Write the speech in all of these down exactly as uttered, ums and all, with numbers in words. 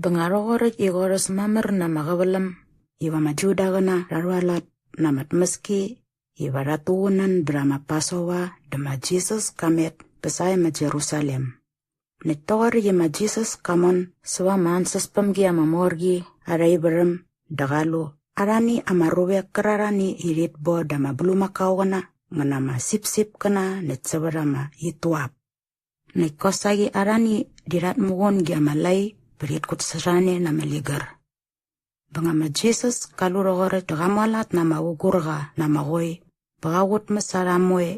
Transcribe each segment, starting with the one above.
Bä nga rhoqoräkt i qorhäs mamär na ama qäväläm iva ama Judaqäna rha rhualat na ama tmäski iva rhat tuqunän bät ama Pasova dä ma Jisas ka met bä sae ma Jerusalem. Näkt toqoräkt i ma Jisas ka mon säva ama ansäspämgi ama mor qi arha ivärhäm dä qa lu arhani ama ruvek kärarhani i rhit boda ama bulmakaoqäna ngä na ama sipsipkäna näkt sävät ama ituap. Näkt kosaqi arhani di rhat muqun ge ama lai bä rhit kutsasorhane na ama ligär. Bä nga ma Jisas ka lu rhoqoräkt dä qa mualat na ama ugur qa na ama qoi bä qa qutmäs arha moe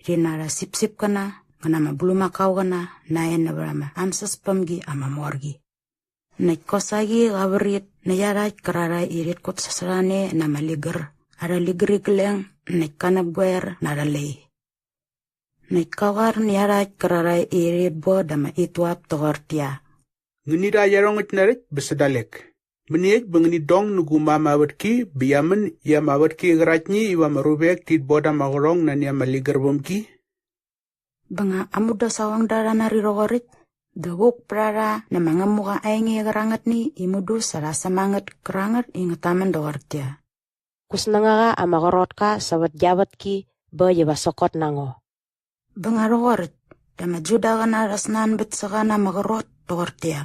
rhi na arha sipsipkäna ngä na ama bulmakaoqäna nae nävät ama ansäspämgi ama mor qi. Näkt kosaqi qa vrit nä iarhakt kärarhae i rhit kutsasorhane na ama ligär arhä ligärigleng näkt ka näpgoer na arhä lai. Näkt ka qoar nä iarhakt kärarhae i rhit boda ama ituap toqortäqyia, “Ngäni rha iarhongäkt narhäkt bä sä dalek. Mäniekt bä ngänit dong nä gu mam aa vätki bä qia män i ama vätki qäraktni iva ama ruvek tit boda ama qärhong nani ama ligär väm gi?” Bä nga aa mudäsaqongda rha nari rhoqoräkt dä vuk pät a rha nä ma Ngämuqa aa enge qärangätni i mudu sa rha säm a ngät kärangät i ngät tamän doqortäqyia, “Gu snängaqa ama qrot ka sävät gia vätki bä äkt iva sokot na ngo.” Bä nga rhoqoräkt dä ama Judaqäna rha snanbät sä qa na ama qrot toqortäqyia,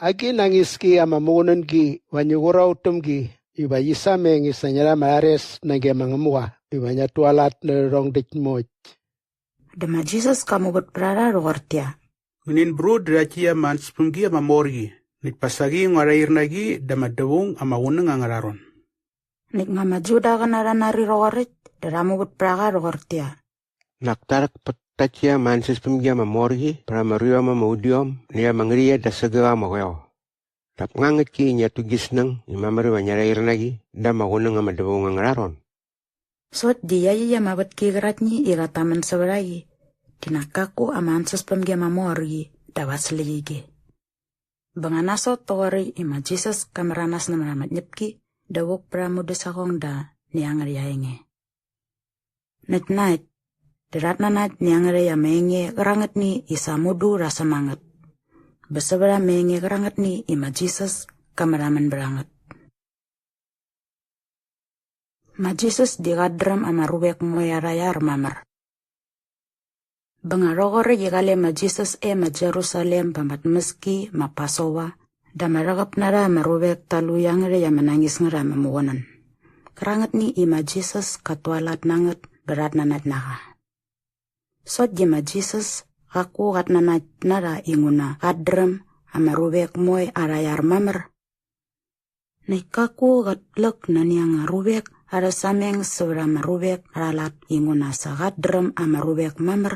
“Agi na aa iski ama muqunängi va ngi qur a ut täm gi iva qi sameng i sa ngia rha ama rhares nage ma Ngämuqa iva ngiat tualat nä rhärhong däkt moekt.” Dä ma Jisas ka muvät pät a rha rhoqortäqyia, “Ngänin brut dä rhakt täkt ama ansäspämgi ama mor qi, näkt pa saqi ngua rhair na qi da ama dävaung ama qunäng angärha ron.” Näkt nga ama Judaqäna rha nari rhoqoräkt dä rha muvät pät a qa rhoqortäqyia, “Nak ta rhäkpät takt täkt ama ansäspämgi ama mor qi pät ama ruiom ama udiom näkt ama ngärhäqyet da sägäk ama qoeo. Dap nga ngäktki i ngiat tu gi snäng i mamär iva ngia rhair na qi da ama qunäng ama dävaung angärha ron?” Sokt di iaqyäkt ama vätki qäraktni i qat tamän sävät a qi di nak kaku ama ansäspämgi ama mor qi dap aa släqyige. Bä nga nasot toqoräkt i ma Jisas ka märanas nämät ama tñäpki dä vuk pät aa mudäsaqongda nä iangärhäkt aa enge. Näkt na äkt dä rhat nanakt nä iangärhäkt ama enge qärangätni i sa mudu rha säm a ngät. Bä sävät ama enge qärangätni i ma Jisas ka märhamän bät a ngät. Ma Jisas di qat dräm ama ruvek moe arha iar mamär. Bä nga rhoqoräkt i qale ma Jisas e ma Jerusalem ba ama tmäski ma Pasova dä ama rhäqäp na rha ama ruvek ta lu iangärhäkt ama nañis ngät ama muqunän gärangätni i ma Jisas kat tualat na ngät bä rhat nanakt na qa. Sokt di ma Jisas qaku qat nanakt na rha inguna qat dräm ama ruvek moe arha iar mamär. Näkt kaku qat läk nani anga ruvek arhä sameng sävät ama ruvek arha lat inguna sa qat dräm ama ruvek mamär